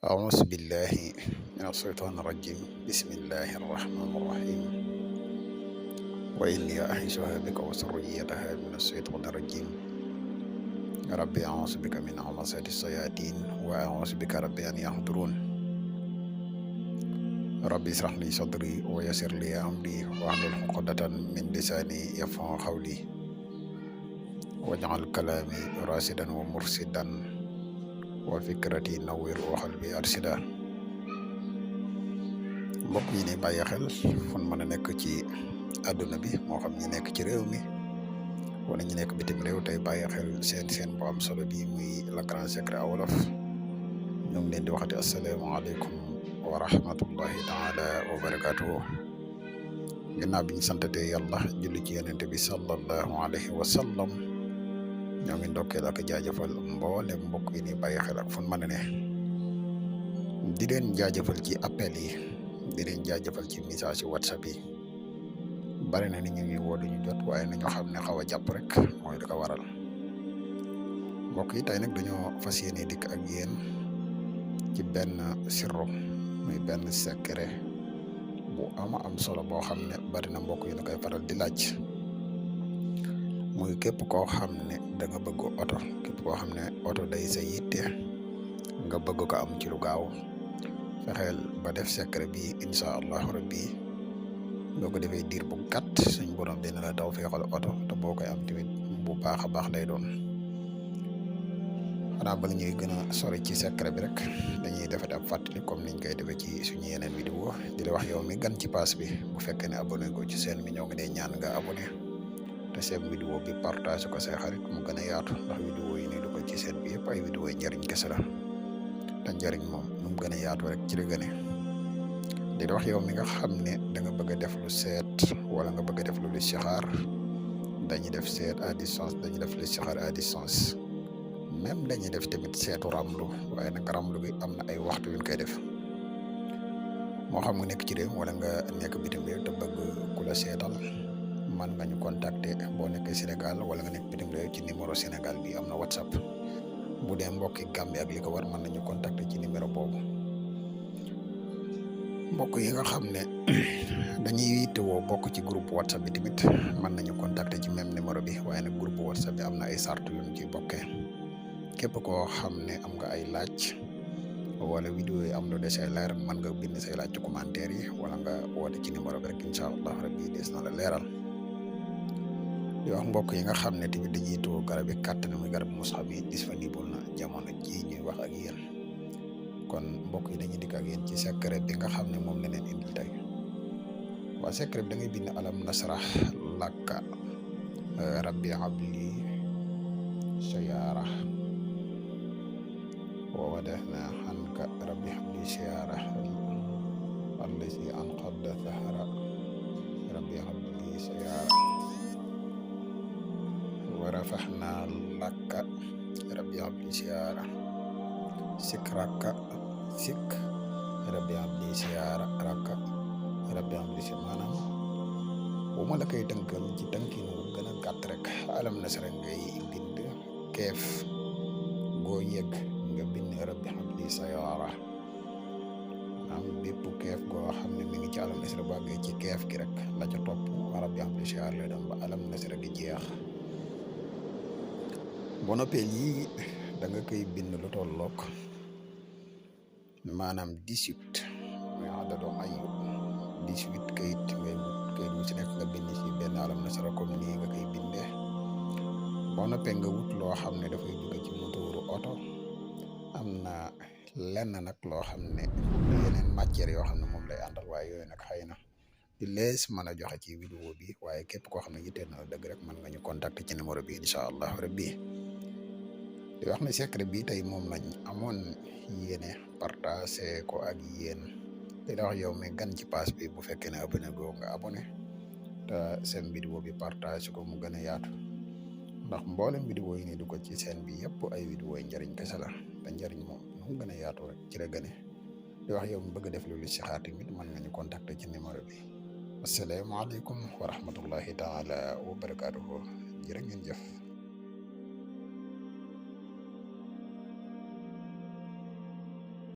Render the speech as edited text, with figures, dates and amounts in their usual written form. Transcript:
أعوذ بالله من الشيطان الرجيم بسم الله الرحمن الرحيم وإني أعيذها بك وذريتها من الشيطان الرجيم ربي أعوذ بك من همزات الشياطين وأعوذ بك ربي أن يحضرون ربي اشرح لي صدري ويسر لي أمري واحلل عقدة من لساني يفقهوا قولي واجعل كلامي راشدا ومرشدا وفكرتي نوّر وقلبي أرشدا mbokk yi ni bàyyi xel fun mën a nekk ci àdduna bi moo xam ñi nekk ci réew mi wala ñi nekk bitim réew tey bàyyi xel seen bu am solo bi muy le grand secret à wolof ñu ngi leen di waxati asalaamaaleykum wa rahmatullahi taala wa barakatuhu ginnaaw bi ñu santatee yàlla julli ci yonente bi sallallahu alayhi wa sallam ñoo ngi ndokkeel ak jaajëfal mboolem mbokk yi ni bàyyi xel ak fun mën a ne di leen jaajëfal ci appel yi di leen jaajëfal ci message ci whatsapp yi bari na ni ñu ngi woo duñu jot waaye nañu xam ne xaw a jàpp rek mooy li ko waral mbokk yi tey nag dañoo fas yéene dikk ak yéen ci benn sirru muy benn secret bu am solo boo xam ne bari na mbokk yi na koy faral di laaj muy képp koo xam ne da nga bëgg oto képp koo xam ne oto day sa yitte nga bëgg ko am ci lu gaaw fexeel ba def secret bi incha allahu rabbi boo ko defee diir bu gàtt suñ borom dina la taw feexal oto te boo koy am tamit bu baax a baax lay doon xanaa bala ñuy gën a sori ci secret bi rek dañuy defat ab fàttali comme niñ koy defee ci suñu yeneen vidéo di la wax yow mi gan ci pass bi bu fekkee ne abonné ko ci seen bi ñoo ngi dee ñaan nga abonné te seen vidéo bi partage ko say xarit mu gën a yaatu ndax vidéo yi ni du ko ci seen bi yëpp ay vidéo yi njëriñ kese la te njëriñ moom nu mu gën a yaatu rek ci la gëne di wax yow mi nga xam ne da nga bëgg a def lu seet wala nga bëgg a def lu listixaar dañuy def seet à distance dañuy def listixaar à distance même dañuy def tamit seetu ramlu waaye nag ramlu bi am na ay waxtu yu ñu koy def moo xam nga nekk ci réew wala nga nekk bitim réew te bëgg ku la seetal man nga ñu contacter boo nekkee Sénégal wala nga nekk bitim réew ci numéro Sénégal bi am na WhatsApp bu dee mbokki Gambie ak li ko war mën nañu contacter ci numéro boobu mbokk yi nga xam ne dañuy yittewoo bokk ci groupe WhatsApp bi tamit mën nañu contacter ci même numéro bi waaye nag groupe WhatsApp bi am na ay sart yu ñu ci bokkee képp koo xam ne am nga ay laaj wala vidéo yi am lu desee leer mën nga bind say laaj ci commentaire yi wala nga woote ci numéro bi rek incha allah rabbi des na la leeral di wax mbokk yi nga xam ne tamit dañuy yittewoo garab yi kàttan muy garab musxab yi disponible na jamono ji ñuy wax ak yéen kon mbokk yi dañuy dikk ak yéen ci secret bi nga xam ne moom la leen indil tey waa secret bi da ngay bind alam nasrah laka rabbi habli sayara wa wadahna anka rabbi habli sayara allazi anqadda thahra rabbi habli sayara wa rafahna laka rabbi habli sayara sikraka sik rabbi abdi siyaara raka rabbi abdi si maanaam bu ma la koy tënkal ci tënkin wu gën a gàtt rek alam nasara ngay bind keef goo yëg nga bind rabbi abdi siyaara maanaam bépp keef goo xam ne mi ngi ci alam nasara bu àggee ci keef gi rek la ca topp rabbi abdi siyaara lay doon ba alam nasara gi jeex boo noppee lii da nga koy bind lu tollook maanaam 18 muy adadu ayu 18 kayit ngay wut kayit bu ci nekk nga bind ci benn alam nasara comme nii nga koy bindee boo noppee nga wut loo xam ne dafay jóge ci motooru oto am na lenn nag loo xam ne yeneen matière yoo xam ne moom lay àndal waaye yooyu nag xëy na di lees mën a joxe ci vidéo bi waaye képp koo xam ne yitteel na dëgg rek mën nga ñu contacter ci numéro bi incha allah rabbi di wax ne secret bi tey moom lañ amoon yéene partagé ko ak yéen di la wax yow mi gan ci pass bi bu fekkee ne abonné goo nga abonné te seen vidéo bi partagé ko mu gën a yaatu ndax mboolem vidéo yi ni du ko ci seen bi yëpp ay vidéo yi njëriñ kese la te njëriñ moom nu mu gën a yaatu rek ci la gëne di wax yow mi bëgg def lu listixaar tamit mën nga ñu contacter ci numéro bi asalaamaaleykum wa rahmatullahi taala wa barakaatuhu jërë ngeen jëf